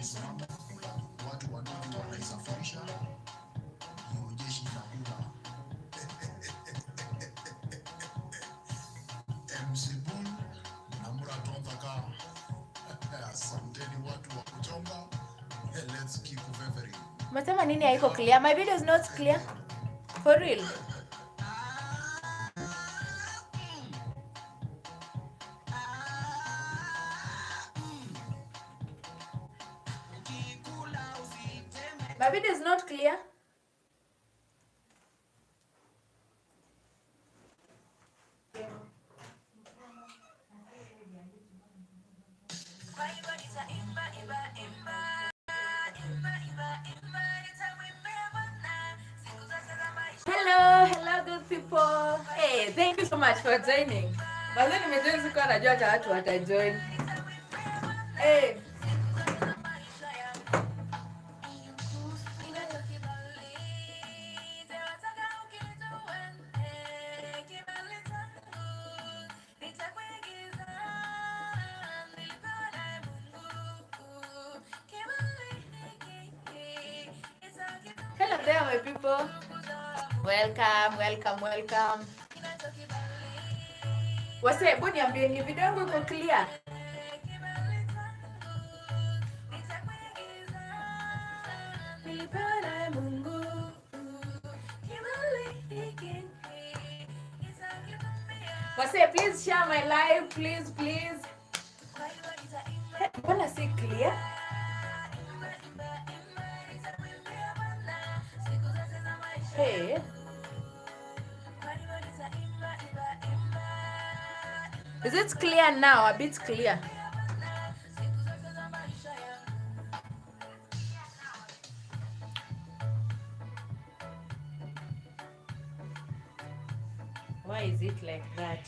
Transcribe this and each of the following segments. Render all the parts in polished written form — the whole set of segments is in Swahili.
Imesimama, watu wadudu wanaisafirisha, ndio jeshi inakula. MC Bull na Mura Tontaka. Asanteni watu wa kuchonga. Let's keep favoring. Umesema nini haiko clear? My video is not clear. For real. My video is not clear. Hello, hello good people. Hey, thank you so much for joining. Mazee nimejoin sikuwa najua hata watu watajoin. Hey. Hello there my people. Welcome, welcome, welcome. Wase, hebu niambieni video yangu iko clear? Nilipewa na Mungu. Wase, please share my live, please, please. Hey, mbona si clear? Hey. Is it clear now? A bit clear. Why is it like that?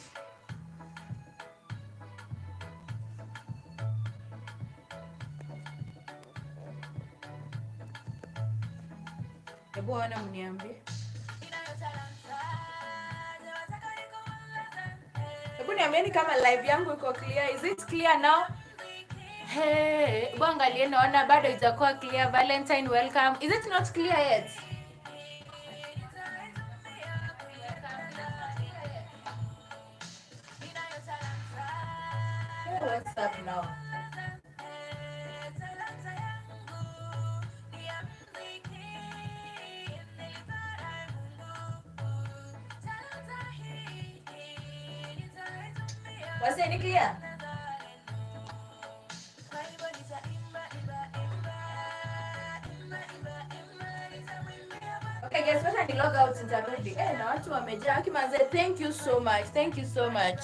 Hebu ona mniambie. Hebu niambieni kama live yangu iko clear. Is it clear now? Hey, hebu angalie naona bado haijakuwa clear. Valentine, welcome. Is it not clear yet? Hey, what's up now? Wase, ni clear? Okay guys, wacha ni log out nitarudi. Eh, na watu wamejaa. Akimanze, thank you so much. Thank you so much.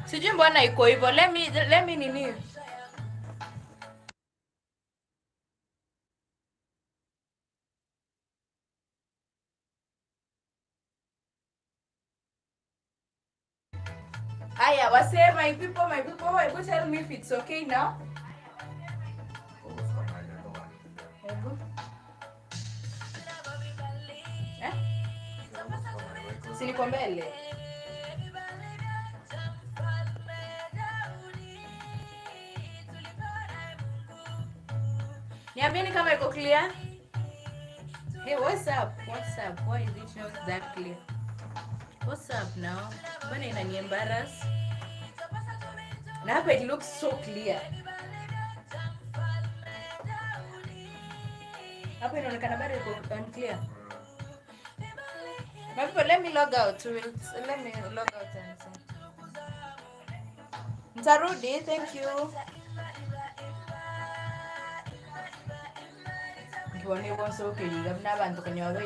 Sijui mbona iko hivyo. Let me nini. Aya, wase, my people, hebu tell me if it's okay now. Hebu. Eh? Si niko mbele. Niambieni kama iko clear. Hey, what's up? What's up? Why is it not that clear? What's up now? Mbona inani embarrass? Na hapa it looks so clear. Hapa inaonekana bado iko unclear. My people, let me log out. Let me log out and see. Ntarudi, thank you. Nkiwone bonso okeliga n'abantu kanyobe.